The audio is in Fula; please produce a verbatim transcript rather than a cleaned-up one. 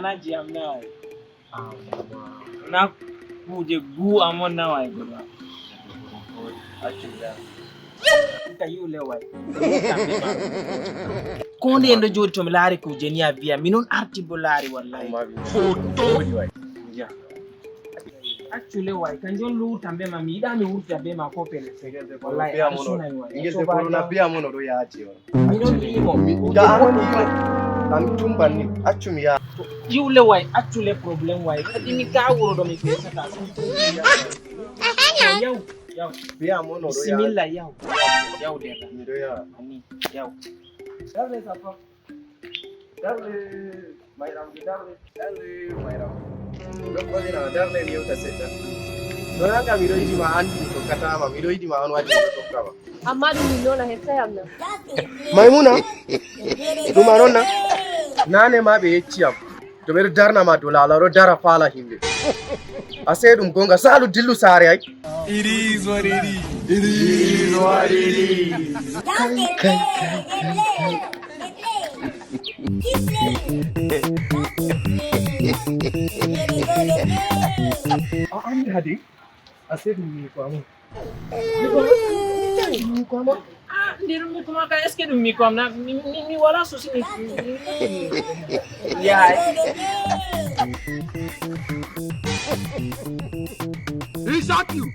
Naji am nawai. Na kuje gu amon nawai gona. Ka yule wai. Ko nde en ɗo jooɗi to mi laari kuje ni a viya minon arti bo laari wallahi. Accu lewai kanjon lutan be ma mi yiɗa mi wurta be ma ko pele. Wallahi. Ngel de ko na biya mono ɗo yaaji on. Minon limo. Da an an tumban ni accu mi ya. Yiw lewai accu le problem wai kadi mi ka wuro ɗo mi fesata. Yaw yaw. Biya mono ɗo yaaji. Bismillah yaw. Yaw de. Mi ɗo ya. Ani yaw. Darle sappo. Darle mayram de darle. Darle mayram. Ɗo kolina darle mi yewta seɗɗa. No nanga miɗo yiɗi ma andi mi tokkatama miɗo yiɗi ma on waɗi miɗo tokkama. Amma ɗum min noon a hettayam na? Maymuna. Ɗum a noon na? Nane ma ɓe yecci am to ɓeɗo darna ma dow lawol aɗo dara faala himɓe. A sey ɗum gonga salu dillu saare ay. It is what it is. It is what it is. A andi hade a sey ɗum mi ko amon. Ko amon. Ah, ndir mi kuma ka est-ce que ɗum mi ko amna mi mi wala souci mi. Yaay. He shot you.